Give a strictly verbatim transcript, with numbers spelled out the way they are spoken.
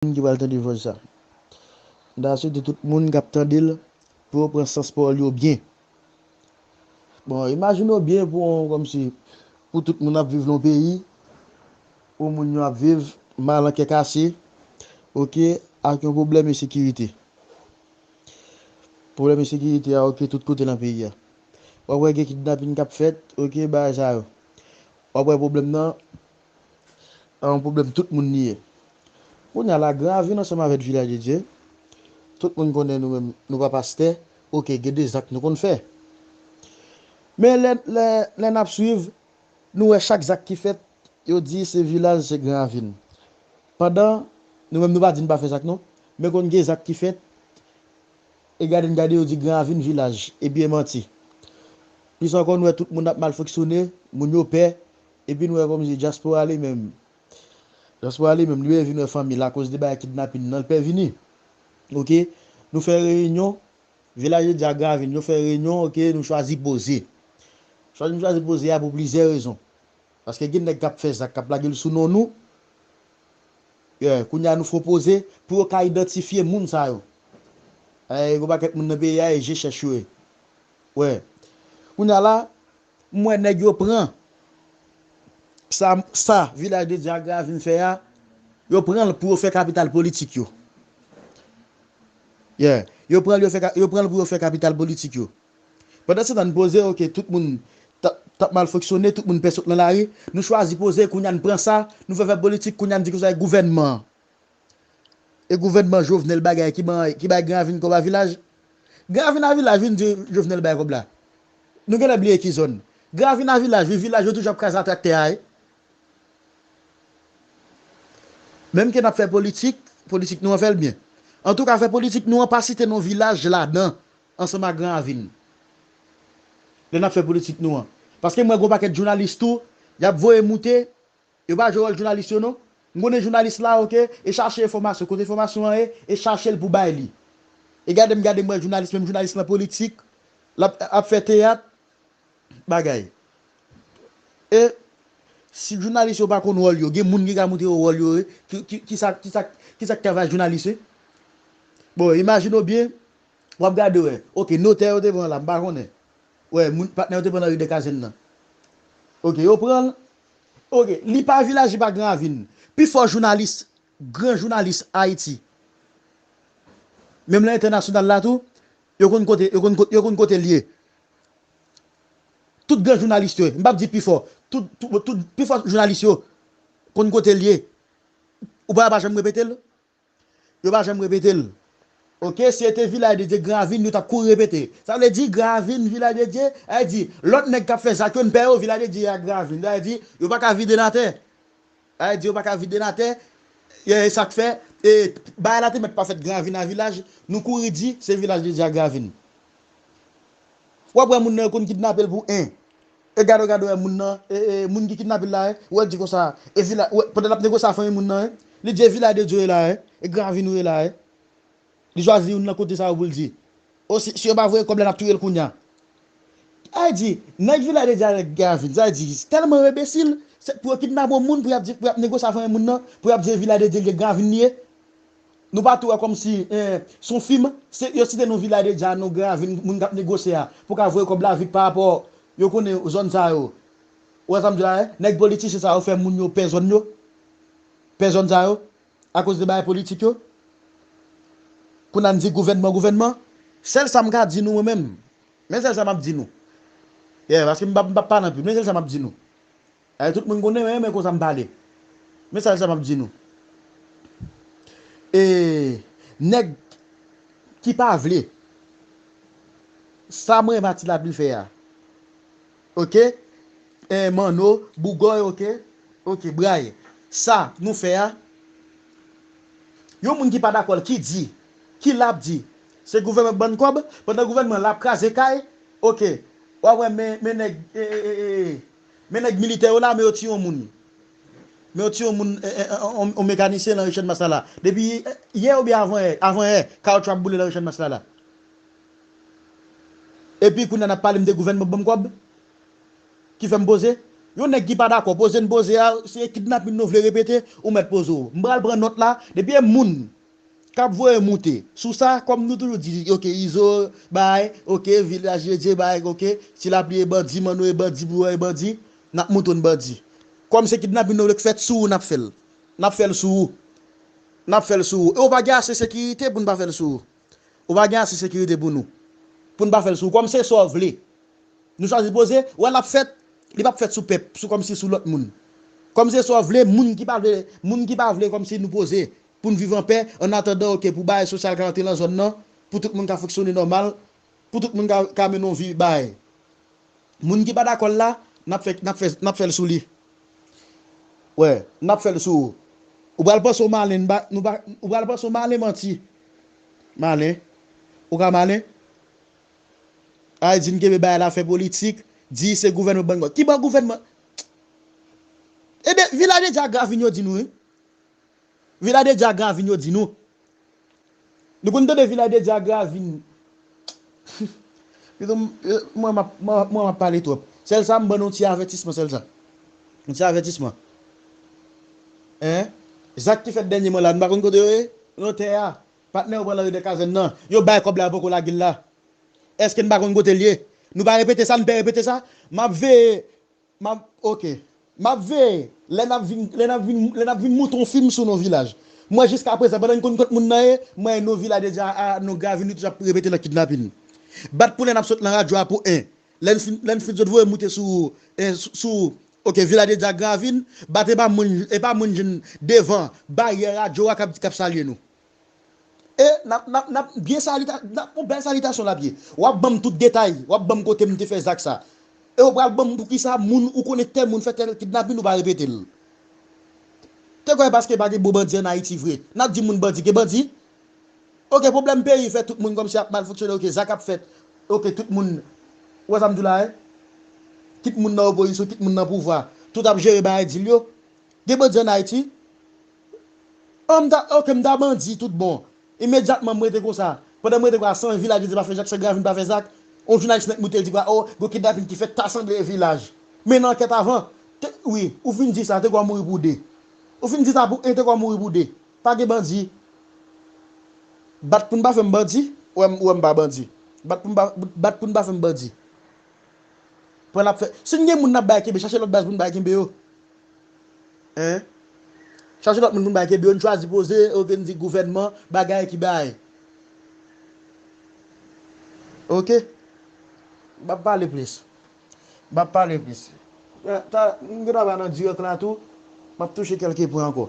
moun ki pral tande vòs sa. M ta swete tout moun k ap tande l pou yo pran sans pawòl yo byen. Bon, imajine w byen pou yon, kòmsi, pou tout moun ap viv nan yon peyi, pou moun yo ap viv mal an kè kase, oke, ak yon pwoblèm ensekirite. Pwoblèm ensekirite a, oke, tout kote nan peyi a. W ap wè gen kidnapin k ap fèt, oke, bagay sa yo. W ap wè pwoblèm nan, a yon pwoblèm tout moun li ye. Kounye a la, Gran Ravin ansanm avèk Vilaj de Dye, tout moun konnen nou menm, nou pa pastè, oke, gen de zak nou konn fè. Men lè, lè, lè n ap swiv, nou wè chak zak ki fèt, yo di se Vilaj, se Gran Ravin. Pandan, nou menm nou pa di n pa fè zak non, men konn gen zak ki fèt, e gade n gade yo di Gran Ravin Vilaj, epi e manti. Plis ankò, nou wè tout moun ap mal fonksyone, moun yo pè, epi nou wè kòmsi dyaspora li menm. Dyaspora li menm, li vin wè fanmi l akoz de bagay kidnapin nan, l pè vini. Oke? Nou fè reyinyon, Vilaj de Dye ak Gran Ravin, yo fè reyinyon, oke, nou chwazi poze. Chwazi nou chwazi poze a pou plizyè rezon. Paske gen nèg k ap fè zak, k ap lage l sou non nou. Yeah, kounye a nou fè poze pou yo ka idantifye moun sa yo. Eh, gen pakèt moun nan peyi a, e je chèch yo ye. Wè. Kounye a la, m wè nèg yo pran sa, sa Vilaj de Dye ak Gran Ravin fè a, yo pran l pou yo fè kapital politik yo. Yeah. Yo pran l, yo fè ka-, yo pran l pou yo fè kapital politik yo. Pandan se tan n poze, oke, tout moun t ap, t ap mal fonksyone, tout moun pè sot nan lari, nou chwazi poze, kounye a n pran sa, nou fè fè politik, kounye a n di konsa e gouvènman an. E gouvènman Jovenel bagay ki ban, ki bay Gran Ravin kòb a Vilaj. Gran Ravin a Vilaj, vin di Jovenel bay kòb la. Nou genlè bliye ki zòn. Gran Ravin a Vilaj, wi, Vilaj yo toujou ap kraze a traktè a, wi. Menm ke n ap fè politik, politik nou an fè l byen. Antouka, fè politik nou an pa site non Vilaj ladan, ansanm ak Gran Ravin. Lè n ap fè politik nou an. Paske m wè gon pakèt jounalis tou, y ap voye moute, yo pa jwe wòl jounalis yo non. M konnen jounalis la, oke, e chache enfòmasyon, kote enfòmasyon an ye, e chache l pou bay li. E gade m gade m wè jounalis, menm jounalis nan politik, l ap, ap fè teyat, bagay. E si jounalis yo pa konn wòl yo, gen moun ki ka montre yo wòl yo, e, ki, ki, ki sa, ki sa, ki sa k travay jounalis, e? Bon, imajine w byen, w ap gade, wè. Oke, notè yo te pran la, m pa konnen. Wè, moun, patnè yo te pran nan ri de Kazèn nan. Oke, yo pran l. Oke, li pa Vilaj, li pa Gran Ravin. Pifò jounalis, gran jounalis Ayiti, menm nan entènasyonal la tou, yo konn kote, yo konn kote, yo konn kote l ye. Tout gran jounalis yo, m p ap di pifò, tout, tout, tout, pifò jounalis yo konn kote l ye. Ou pa, pa janm repete l? Yo pa janm repete l. Oke, si se te Vilaj de Dye, Gran Ravin, yo t ap kouri repete. Sa vle di, Gran Ravin, Vilaj de Dye, sa vle di, lòt nèg k ap fè zak yo, n pè yo, Vilaj de Dye ak Gran Ravin. Sa vle di, yo pa ka vide n atè. Sa vle di, yo pa ka vide n atè. E, e sa k fè, e, bagay la te mèt pa fèt Gran Ravin a Vilaj, nou kouri di, se Vilaj de Dye ak Gran Ravin. W ap wè moun nan yo konn kidnape l pou en. E gade w, gade w, wè moun nan, e, e, moun ki kidnape l la, e, ou wè l di konsa, e Vilaj, ou wè, pandan l ap negosye a fanmi moun nan, e, li di e Vilaj de Dye la, e, e Gran Ravin ou ye la, e. Li chwazi youn nan kote sa yo pou l di. O, si, si yo pa voye kòb la, n ap touye l kounye a. Sa vle di, nèg Vilaj de Dye avèk Gran Ravin, sa vle di, tèlman yo enbesil, se pou yo kidnape yon moun, pou y ap di, pou y ap negosye a fanmi moun nan, pou y ap di e Vilaj de Dye li ye, Gran Ravin li ye. Nou pa tou wè kòmsi, eh, se yon fim, se, yo site non Vilaj de Dye a, non Gran Ravin, moun k ap negosye a, pou ka voye kòb la vit pa rapò, yo konnen zòn sa yo. Ou wè sa m di la, eh? Nèg politisyen sa yo fè moun yo pè zòn yo. Pè zòn sa yo. Akoz de bagay politik yo. Kounye a n di gouvènman, gouvènman. Sèl sa m ka di nou mwen menm. Men sèl sa m ap di nou. Yeah, paske m p ap, m p ap pale anpil. Men sèl sa m ap di nou. Ay, tout moun konnen, men, men konsa m pale. Men sèl sa m ap di nou. E, nèg ki pa vle. Sa mwen Mati Lapli fè a. Oke? E, Manno, Bougòy, oke? Oke, Bray. Sa nou fè a. Yon moun ki pa dakò l, ki di, ki l ap di, se gouvènman ban n kòb, pandan gouvènman l ap kraze kay, oke. W ap wè men, men nèg, e, e, e, e, men nèg militè yo la, men yo tiye yon moun. Men yo tiye yon moun, e, e, e, yon, yon mekanisyen nan ri Channmas la la. Depi, e, yè oubyen avan yè, avan yè, kawotchou ap boule nan ri Channmas la la. Epi kounye a n ap pale m de gouvènman ban m kòb ki fè m poze. Yon nèg ki pa dakò, poze n poze a, se kidnapin nou vle repete, ou mèt poze w. M pral pran nòt la, depi e moun k ap voye moute sou sa, kòm nou toujou di, oke, Izo bay, oke, Vilaj de Dye bay, oke, Ti Lapli e bandi, Manno e bandi, Bouyon e bandi, n ap moute w n bandi. Kòm se kidnapin nou vle k fèt sou ou, n ap fè l. N ap fè l sou ou. N ap fè l sou ou. E w pa gen ase sekirite pou n pa fè l sou ou. Ou pa gen ase sekirite pou nou. Pou n pa fè l sou ou. Kòm se sa w vle. Nou chwazi poze, wè l ap fèt, li p ap fèt sou pèp, sou kòmsi sou lòt moun. Kòm se sa w vle, moun ki pa vle, moun ki pa vle kòmsi nou poze, pou n viv anpè, an atandan, oke, pou bagay sosyal ka rantre nan zòn nan, pou tout moun ka fonksyone nòmal, pou tout moun ka, ka mennen yon vi bagay. Moun ki pa dakò l la, n ap fè, n ap fè, n ap fè l sou li. Wè, n ap fè l sou ou. Ou pral panse w malen, n pa, nou pa, ou pral panse w malen manti. Malen. Ou ka malen? Ay, di n kenbe bagay la fè politik, di se gouvènman ban n kòb. Ki ban gouvènman? Ebyen, Vilaj de Dye ak Gravin yo di nou, wi. Vilaj de Dye ak Gravin yo di nou. Nou konn tande Vilaj de Dye ak Gravin. Pito m, mwen m ap, mwen, mwen m ap pale twòp. Sèl sa, m ban nou ti avètisman, sèl sa. Yon ti avètisman. Hein? Zak ki fèt dènyèman la, nou pa konn kote yo ye? Notè a. Patnè yo pran nan ridè kazèn nan. Yo bay kòb la, yo poko lage l la. Èske n pa konn kote l ye? Nou pa repete sa, n pè repete sa? M ap veye, m ap, oke. M ap veye. Lè n ap vin, lè n ap vin, lè n ap vin moute yon fim sou non Vilaj. Mwen jiska prezan, pandan n konn kot moun nan ye, mwen non Vilaj de Dye a, non Gravin, nou toujou ap repete nan kidnapin. Bat pou lè n ap sot nan radyo a pou en. Lè n fin, lè n fin sot voye moute sou, eh, sou, sou, oke, Vilaj de Dye ak Gravin, bat e pa moun, e pa moun jwenn devan baryè radyo a k ap, k ap salye nou. E n ap, n ap, n ap byen salita-, n ap, yon bèl salitasyon l ap ye. W ap ban m tout detay, w ap ban m kote m te fè zak sa. E w pral ban m poukisa moun ou konnen tèl moun fè tèl kidnapin ou pa repete l. Te kwè paske pa gen bon bandi ann Ayiti vre. N ap di moun bandi gen bandi. Oke, pwoblèm peyi fè tout moun kòmsi ap mal fonksyone, oke, zak ap fèt. Oke, tout moun, ou wè sa m di w la, wi? Kit moun nan opozisyon, kit moun nan pouvwa. Tout ap jere bagay dil yo. Gen bandi ann Ayiti? An, m ta, oke, m ta bandi tout bon. Imedyatman, m rete konsa. Pandan m rete konsa, san Vilaj de Dye pa fè zak, san Gravin pa fè zak, yon jounalis nèk moute, l di, o, gon kidnapin ki fèt, ta sanble e Vilaj. Men nan ankèt avan, te, wi, ou fin di sa, te kwè w mouri pou de. Ou fin di sa pou en, te kwè w mouri pou de. Pa gen bandi. Bat pou n pa fè m bandi, ou wè m, ou wè m pa bandi. Bat pou n pa, bat pou n pa fè m bandi. Pran n ap fè, si n gen moun n ap bay kenbe, chache lòt baz pou n bay kenbe yo. Hein? Chache lòt moun pou n bay kenbe yo, n chwazi poze, oke, n di gouvènman, bagay ki bagay. Oke? M ap pale plis. M ap pale plis. Eh, ta, m gentan pa nan dirèk la tou, m ap touche kèlke pwen ankò.